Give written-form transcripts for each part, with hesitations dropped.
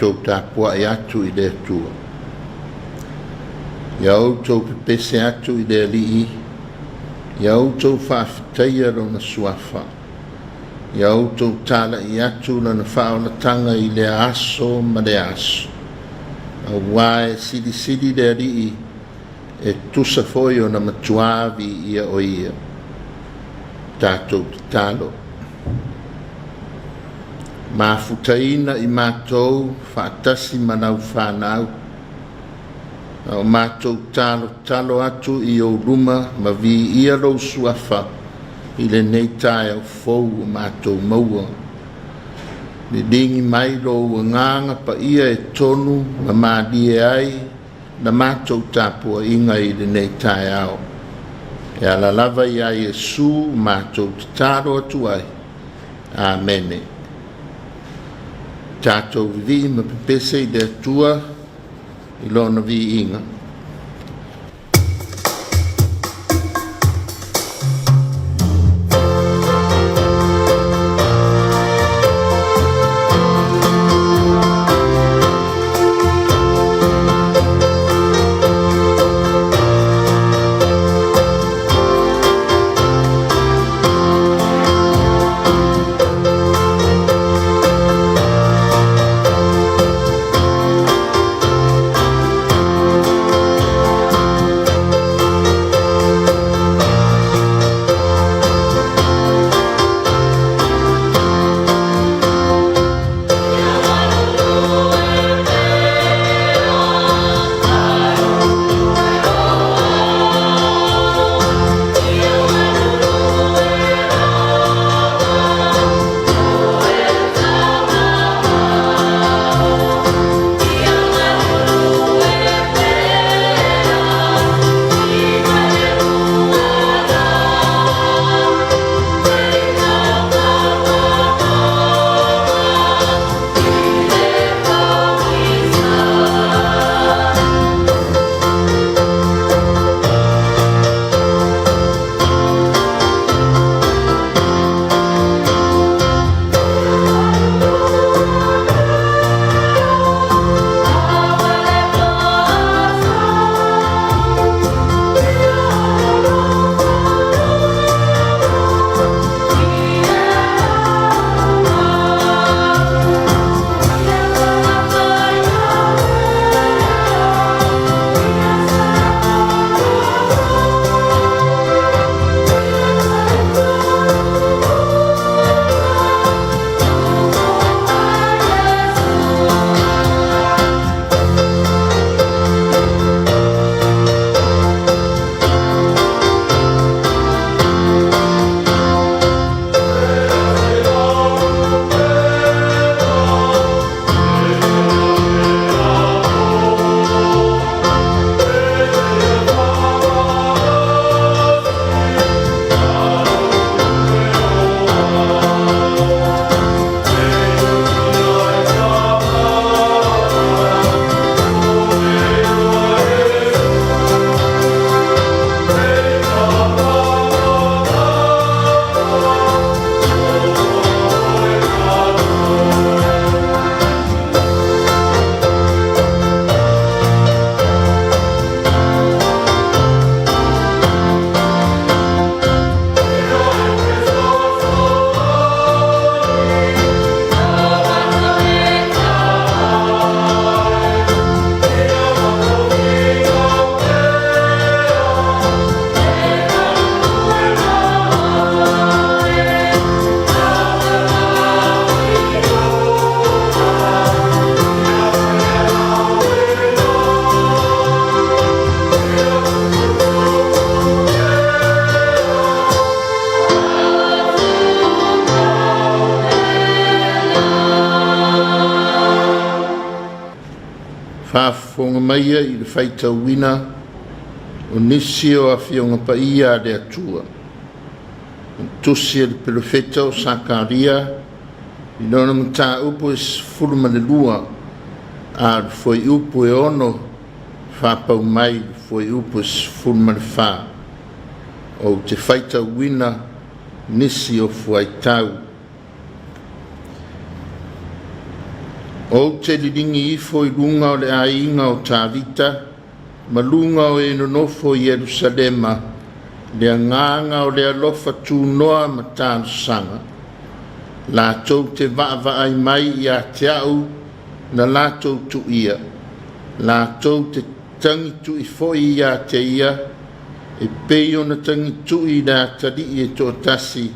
Tatou tapuai atu i le Atua. Ia outou pepese atu i le Alii, ia outou faafetaia Lona Suafa. Ia outou talai atu Lana faaolataga i lea aso ma lea aso. Auā e silisili le Alii, e tusa foi ona matuā viia o Ia. Tatou tatalo. Mafutaina i matou faatasi ma lau fanau, a o matou talotalo atu i ou luma ma viia lou suafa i lenei taeao fou ua matou maua. Liligi mai lou agaga paia e tonu ma malie ai la matou tapuaiga i lenei taeao. E ala lava iā Iesu matou tatalo atu ai. Amene. Tatou vivii ma pepese i le Atua i Lona viiga. Faafofoga maia i le faitauina o nisi o Afioga Paia a le Atua. O tusi a le Perofeta o Sakaria i lona mataupu e 12, a o le fuaiupu e 6 faapau mai i le fuaiupu e 14. Ou te faitauina nisi o fuaitau. Ou te liligi ifo i luga o le aiga o Tavita ma luga o e nonofo i Ierusalema le agaga o le alofa tunoa ma talosaga. Latou te vaavaai mai ia te au na latou tuia, latou te tagitu'i foi ia te ia, e pei ona tagitu'i le atalii e toatasi,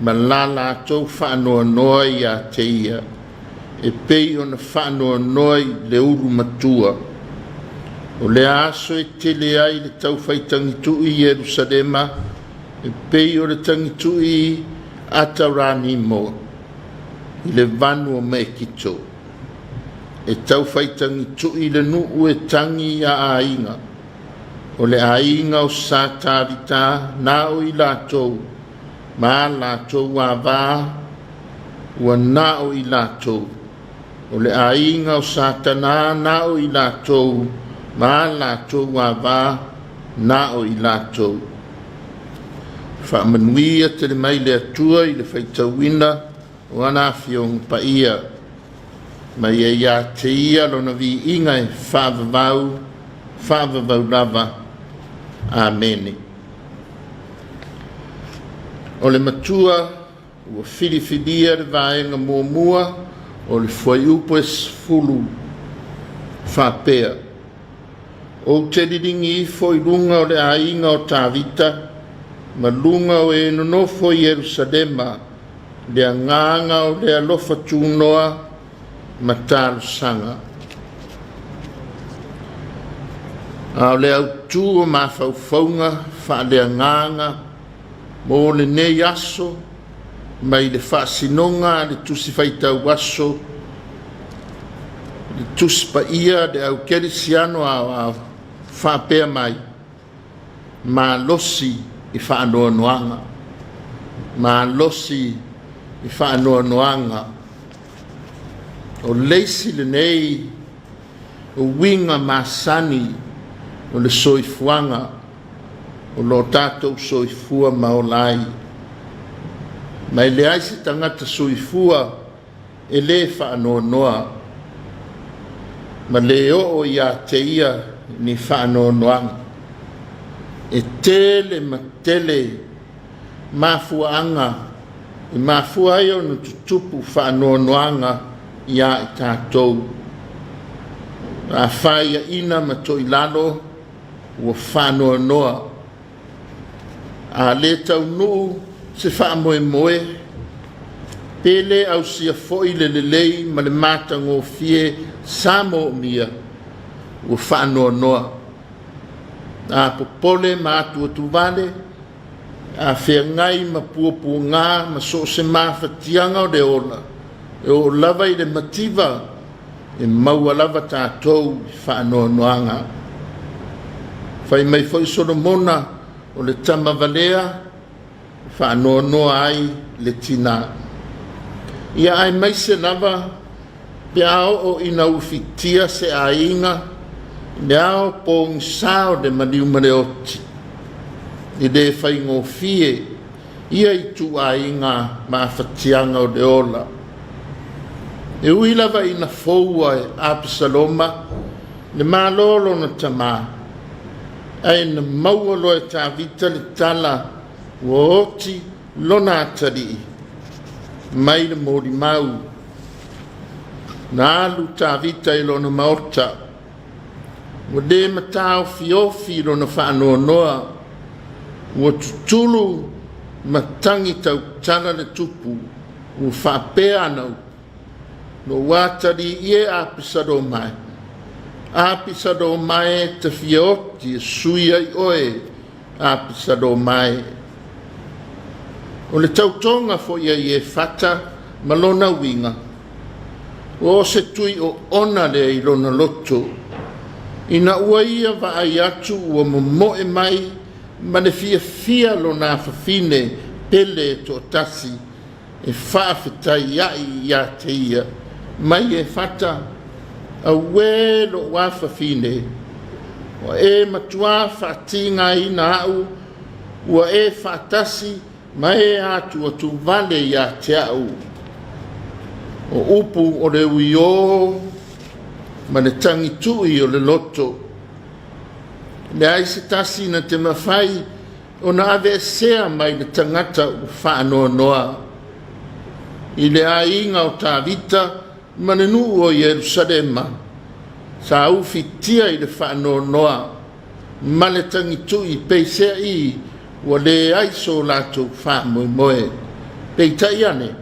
ma la latou faanoanoa ia te ia, e pei ona faanoanoa i le ulu matua. O lea aso e tele ai le taufaitagitu'i i Ierusalema, e pei o le tagitu'i i Ataranimo i le vanu o Mekito. E taufaitagitu'i le nuu e tagi ia aiga, o le aiga o Sa Tavita, na o i latou, ma a latou avā ua na o i latou. O le aiga o Satana, na o i latou, ma a latou avā, na o i latou. Faamanuia tele mai le Atua i le faitauina o ana Afioga Paia, ma ia ia te ia lona viiga e faavavau, faavavau lava. Amene. O le matua ua filifilia le vaega muamua o le fuaiupu e 10 faapea, Ou te liligi ifo i luga o le aiga o Tavita ma luga o e nonofo i Ierusalema le agaga o le alofa tunoa ma talosaga. A o le autū o mafaufauga faaleagaga mo lenei aso mai le faasinoga a le Tusi Faitau Aso, le Tusi Paia le Au Kerisiano Aoao, faapea mai, malosi i faanoanoaga, malosi i faanoanoaga. O le isi lenei uiga masani o le soifuaga o lo o tatou soifua ma ola ai. Ma e leai se tagata soifua e lē faanoanoa ma lē oo ia te ia ni faanoanoaga. E tele ma tele mafuaaga e mafua ai ona tutupu faanoanoaga iā i tatou. A faiaina ma toilalo ua faanoanoa. A lē taunuu se faamoemoe, pe lē ausia foi le lelei ma le matagofie sa moomia, ua faanoanoa. A popole ma atuatuvale, a feagai ma puapuagā ma so o se mafatiaga o le ola, e oo lava i le mativa, e maua lava tatou i faanoanoaga. Fai mai foi Solomona, o le tama valea e faanoanoa ai le tinā. Ia aemaise lava pe a oo ina ufitia se aiga i le ao pogisā o le maliu ma le oti, e lē faigofie ia ituaiga mafatiaga o le ola. E ui lava ina foua e Apesaloma le Malo o lona tamā, ae na maua loa e Tavita le tala ua oti lona atalii mai le molimau. Na alu Tavita i lona maota, ua lē mataofiofi lona faanoanoa, ua tutulu ma tagi tautala le tupu, ua faapea ana upu, Lou atalii e Apisaloma e, Apisaloma e, ta fia oti e sui ai oe, Apisaloma e. O le tautoga foi a Iefata ma lona uiga, ua o se tui oona lea i lona loto, ina ua ia vaai atu ua momoe mai ma le fiafia lona afafine pele e toatasi e faafetaia'i ia te ia, mai Iefata, Auē lo'u afafine, ua e matuā faatigaina a'u, ua e faatasi ma e atuatuvale ia te a'u. O upu o le uiō ma le tagituʻi o le loto. E leai se tasi na te mafai ona aveesea mai le tagata ua faanoanoa i le aiga o Tavita ma le nuu o Ierusalema, sa ufitia i le faanoanoa ma le tagituʻi, peiseai ua leai so latou faamoemoe. Peitai ane,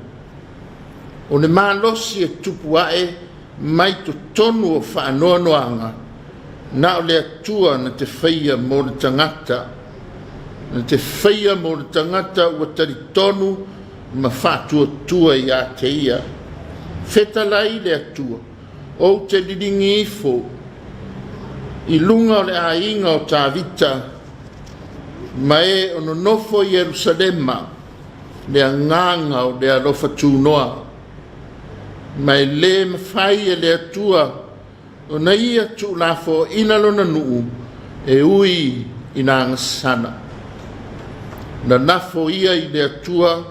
o le malosi e tupu ae mai totonu o faanoanoaga, na o le Atua na te faia mo le tagata, na te faia mo le tagata ua talitonu ma faatuatua ia te ia. Fetalai le Atua, ou te liligi ifo i luga o le aiga o Tavita ma e o nonofo i Ierusalema le agaga o le alofa tunoa, ma e lē mafai e le Atua ona ia tuulafoaina lona nuu e ui ina agasala. Lalafo ia i le Atua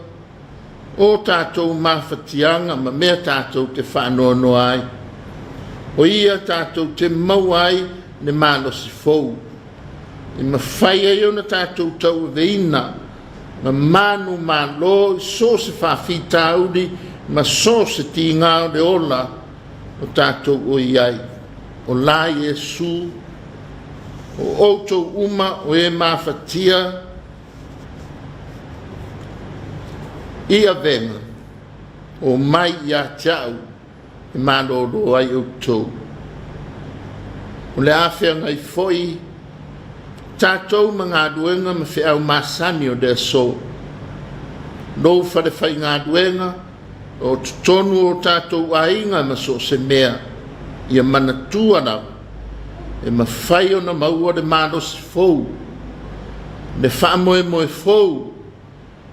o tatou mafatiaga ma mea tatou te faanoanoa ai. O ia tatou te maua ai le malosi fou, e mafai ai ona tatou tauaveina ma manumalo i so o se faafitauli ma so o se tiga o le ola o tatou o i ai. O la Iesu, o outou uma o e mafatia i avega, omai ia te au e malōlō ai outou. O le a feagai foi tatou ma galuega ma feau masani o le aso, lou falefaigaluega, o totonu o tatou aiga ma so o se mea, ia manatua lava e mafai ona maua le malosi fou, le faamoemoe fou,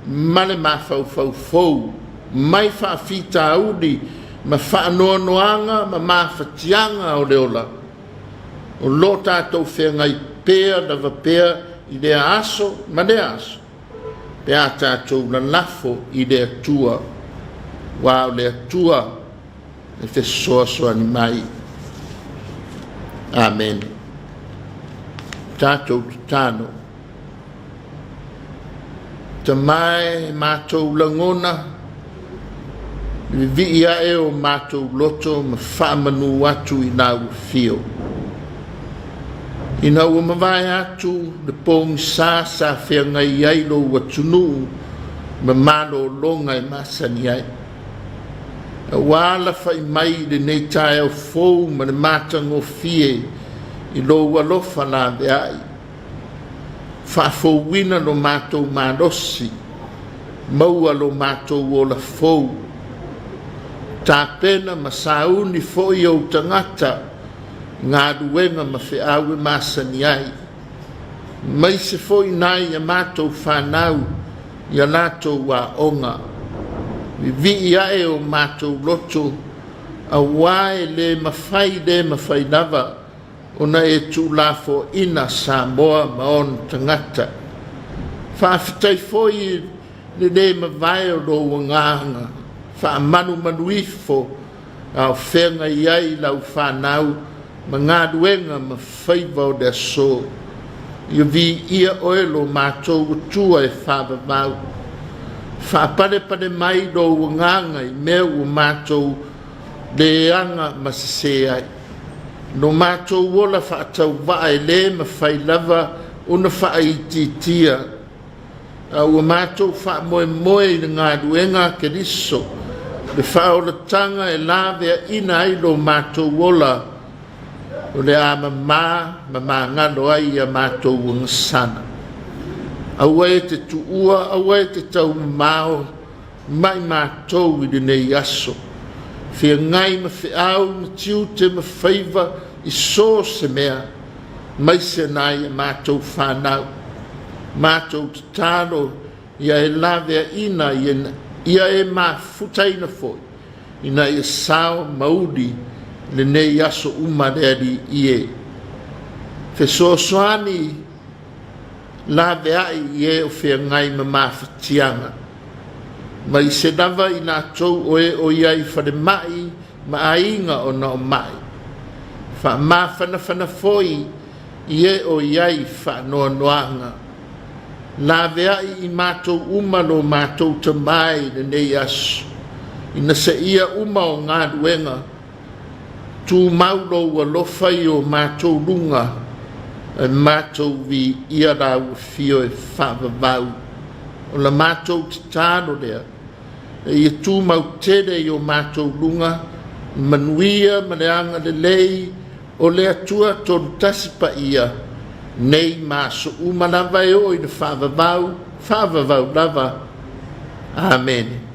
ma le mafaufau fou mai faafitauli ma faanoanoaga ma mafatiaga o le ola o lo o tatou feagai pea lava pea i lea aso ma lea aso, pe a tatou lalafo i le Atua, aua o le Atua e fesoasoani mai. Amene. Tatou tatalo. Tama e, matou lagona le vivii ae o matou loto ma faamanu atu i lau afio. Ina ua mavae atu le pogisa sa feagai ai lou atunuu ma malologa e masani ai, a ua alafai mai i lenei taeao fou ma le matagofie i lou alofa laveai, faafouina lo matou malosi, maua lo matou ola fou, tapena ma sauni foi ou tagata galuega ma feau e masani ai, maise foi nai a matou fanau i a latou aoga. Vivii ae o matou loto, auā e lē mafai lē mafai lava ona e tuulafoaina Samoa ma ona tagata. Faafetai foi i le lē mavae o lou agaga faamalumalu ifo a o feagai ai lau fanau ma galuega ma faiva o le aso. Ia viia oe lo matou Atua e faavavau. Faapalepale mai lou agaga i mea ua matou leaga ma sesē ai. Lo matou ola faatauvaa e lē mafai lava ona faaitiitia, a ua matou faamoemoe i le galuega a Keriso, le faaolataga e laveaina ai lo matou ola, o le a mamā ma magalo ai ia matou agasala. Aua e te tuua, aua e te taumamao mai matou i lenei aso. Feagai ma feau ma tiute ma faiva i so o se mea, maise nai a matou fanau. Matou tatalo ia e laveaina, ia e mafutaina foi, ina ia sao ma uli lenei aso uma le Alii e. Fesoasoani laveai i e o feagai ma mafatiaga. Ma i se lava i latou o e o i ai i falemai ma aiga ona o mai. Faamafanafana foi i e o i ai i faanoanoaga. Laveai i matou uma lo matou tamā i lenei aso, ina seia uma o galuega, tumau lou alofa i o matou luga, e matou viia lau afio e faavavau. O la matou tatalo lea, e ia tumau tele i o matou luga, manuia ma le agalelei o le Atua Tolutasi Paia, nei ma aso uma lava e oo i le faavavau, faavavau lava. Amene.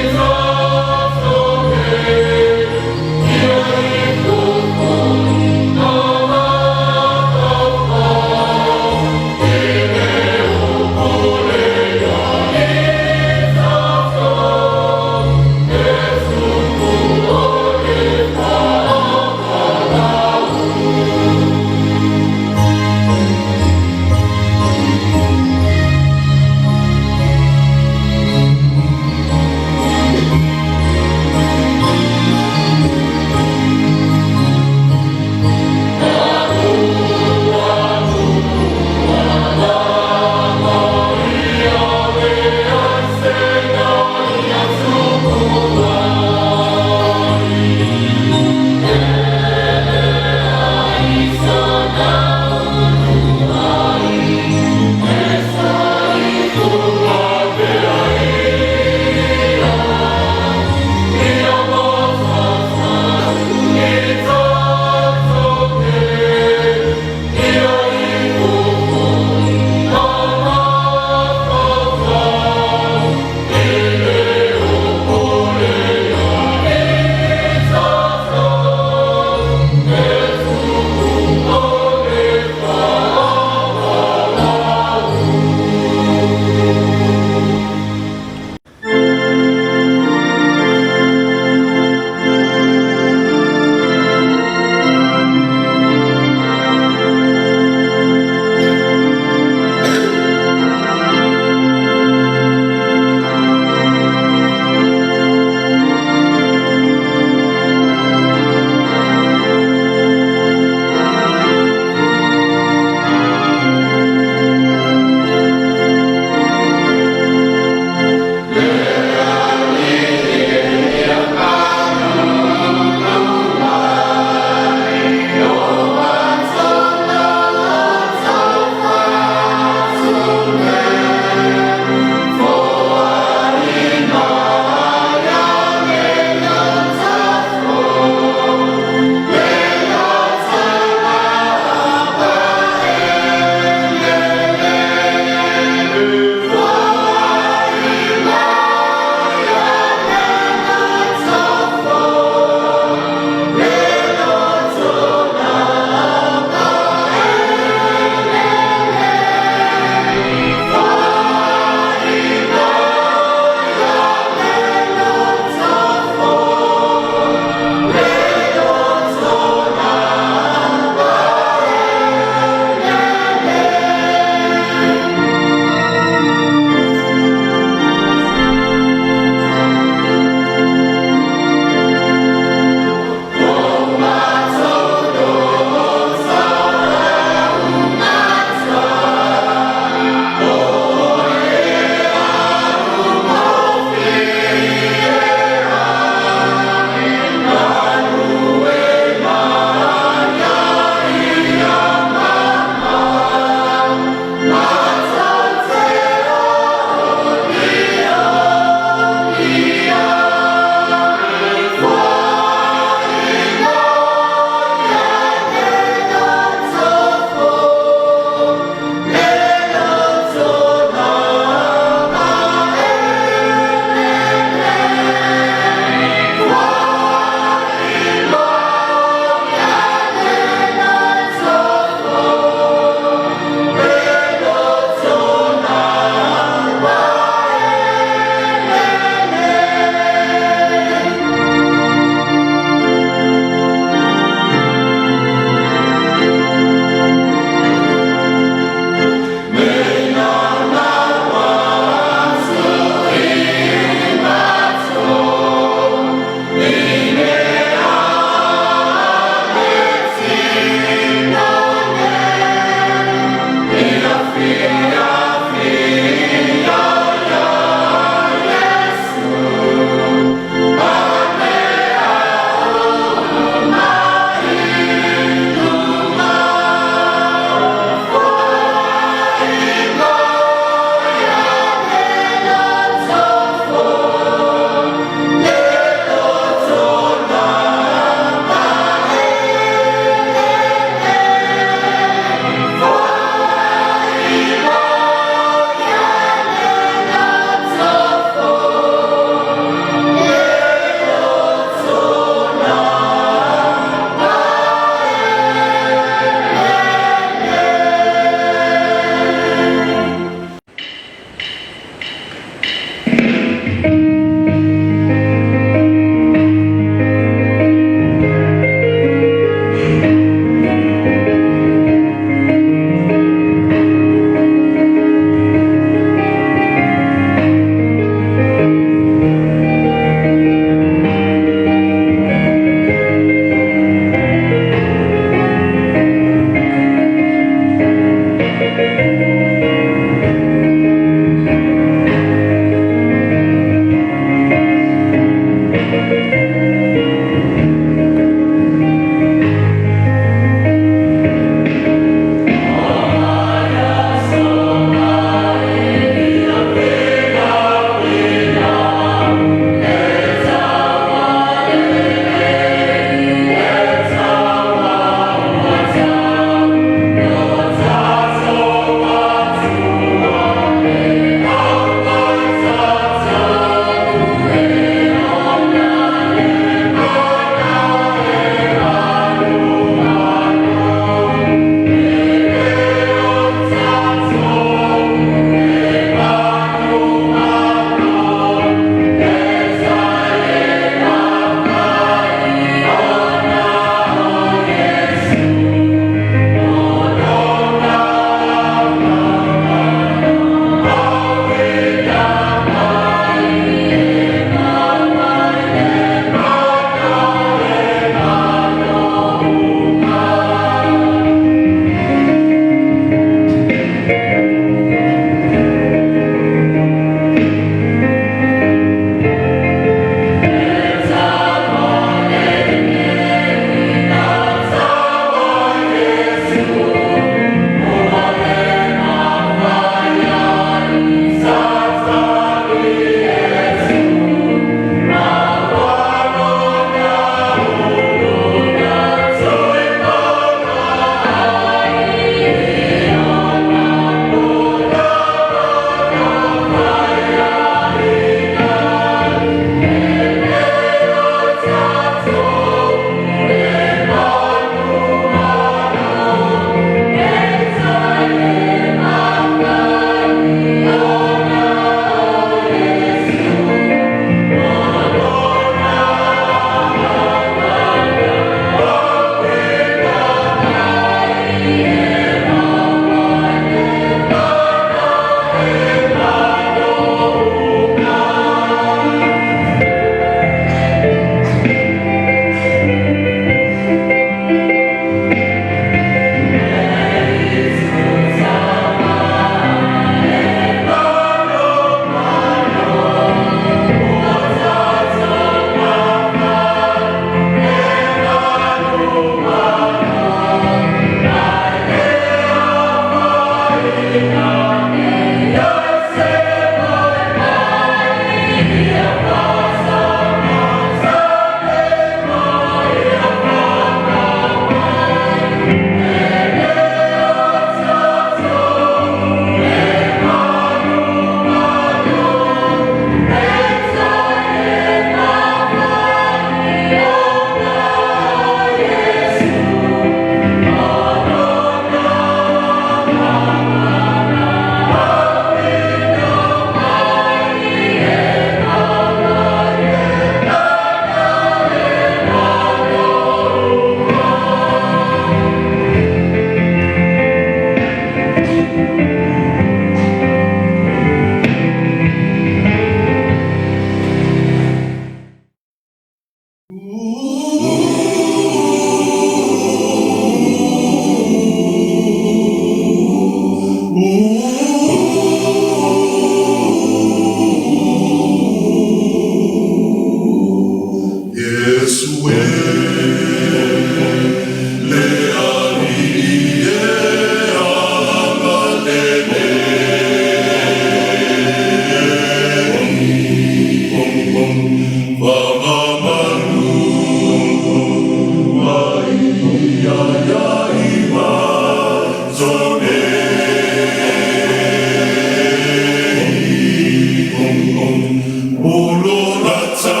Ulu lata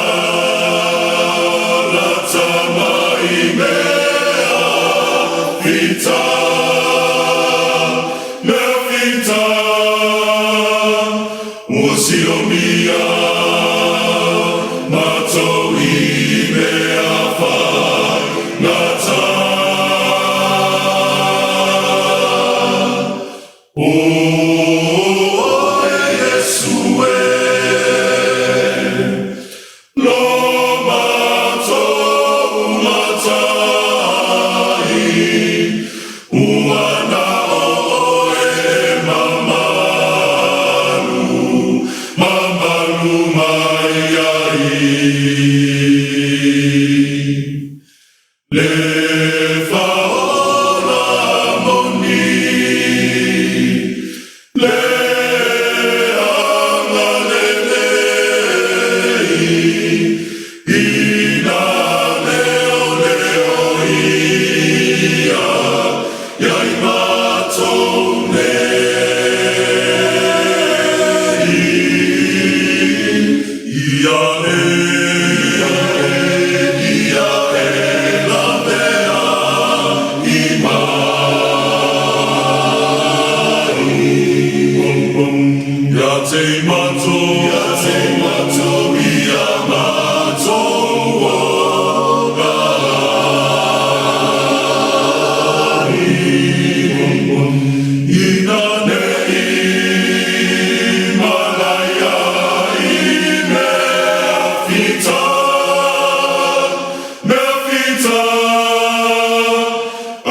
lata mai mea fita, mea fita, ua siomia matou i mea faigata. O oe Iesu e, lo matou matai, ua na oe e mamalu, mamalu mai ai. Le faaola moni, le agalelei, ina leoleo ia ia i matou nei. Ia e, ia e lavea i mai. Ia te matou, ia te matou, ia matou ola. Ina nei malaia i mea fita, mea fita,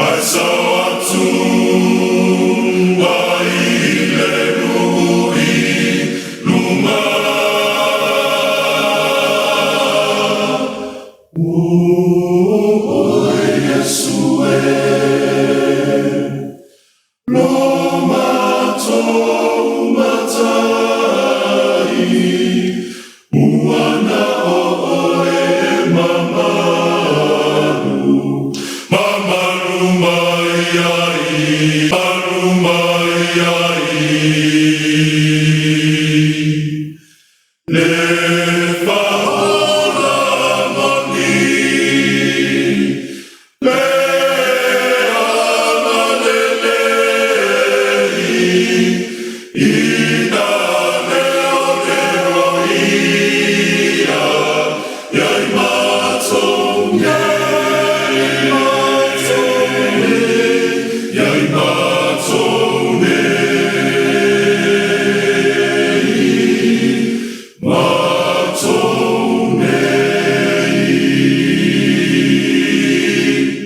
ae sao atu ai le nuu i luma. O oe Iesu e, lo matou matai, ua na oe e mamalu, mamalu mai ai, mamalu mai ai.